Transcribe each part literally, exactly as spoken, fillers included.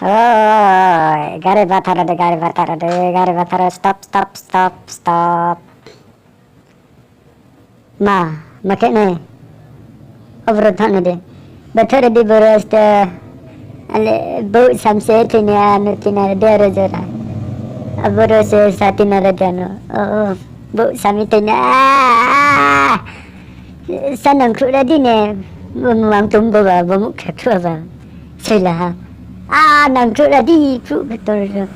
Oi, gari batharo de, gari batharo de, gari batharo, stop, stop, stop, stop. Ma, ma khe nai. Aboro thanng nai de. Batharo di boro ste. Ale, bouh sam se thoinai ano tinare de aro jora. Aboro se sa tinare de ano. O, bouh sami thoinai. Sa nangkhruh ra di ne. Bo mang tum bo ba, bo muh khe khruh ba. Soila ha. A, nangkhruh ra di, khruh khe tor.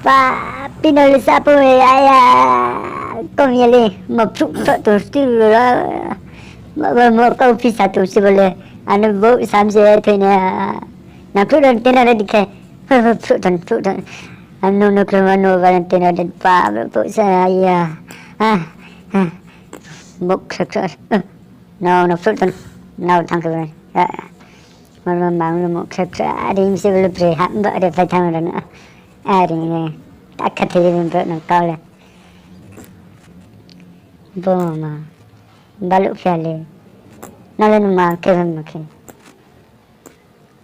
Pa, pinol sa po, aya, kom ya le, ma phruh phruh tor ti ro, ma, ma, ma, kau phi sa tor si bo le, ano bo sam se thoinai, nangkhruh ra di, tinare di khe, phruh, phruh, phruh ton, phruh ton, ano no klo ma no ba tinare di, pa, bo sa, aya, a, a, bo khruh khruh, no, no, phruh ton, no, thanng khe ba, a, ma, ma, mang no, mo khruh khruh, a, ri mi se bo le bre, ha, ba, re, phai thanng ra na. Are, ta khathoi ye bung brouh no kau le. Bo ma, baluh phi ya le. Nang le nung ma khe bang ma khe.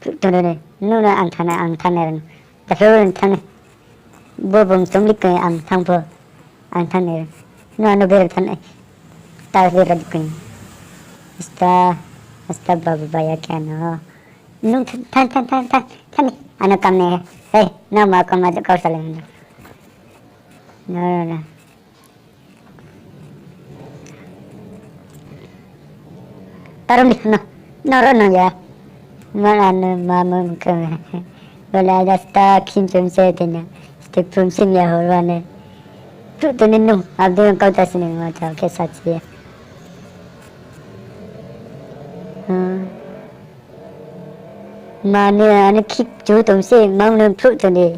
Phruh tong ro de, nung no ang thanng nai, ang thanng nai ro. Ta phruh ro thanng nai. Bo bung chom li khe ang thanng pho. Ang thanng nai ro. Nung ano bera thanng nai. Ta bera di khe. Asta, asta babu baya khe ano. Nung thanng, thanng, thanng, thanng, thanng, thanng. Ano kam nai. Hei, nang ma kam ma kau sa le. No, no, no. Tarom di, no, no ro no ya. Mana no ma mo khe. Wala da sta khim chum se de na. Ste phum sim ya ho wa ne. Phruh tong ni nung, abdei kau ta sini ma ta khe sa chi ya. Hmm. Mane, ano khip chu tong se, mang no phruh tong di.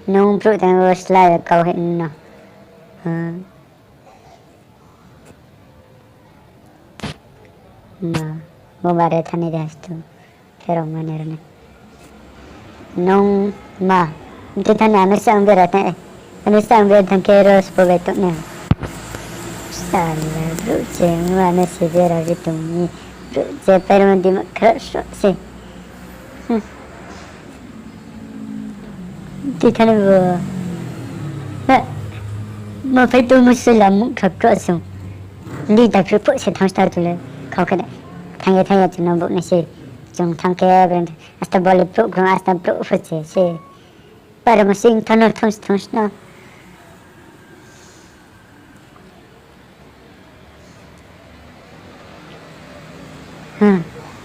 Nung phruh tong wo slái kau he no. Ha. Ma, bo bare thani de hastu. Khe rao mane rao ne. Nung ma, mti thani ano sa ang bera tang, ano sa ang bera tang khe ro sbo bai tong ne. Sala, brouh che, nung ano se bera ri tong ni. Brouh che, pairma di ma khra sroh se. Hmm. Tui thani bo. Ha. Ma phai tongmo se la muh khra khra sung. Li da phru pho se thanng star tu le. Khau khe da. Thanng ye thanng ye chung no bo nai se. Chung thanng khe bren. Asta bole phru khong asta phru pho se se. Para mo sing thano thanng thanng sna. Hmm.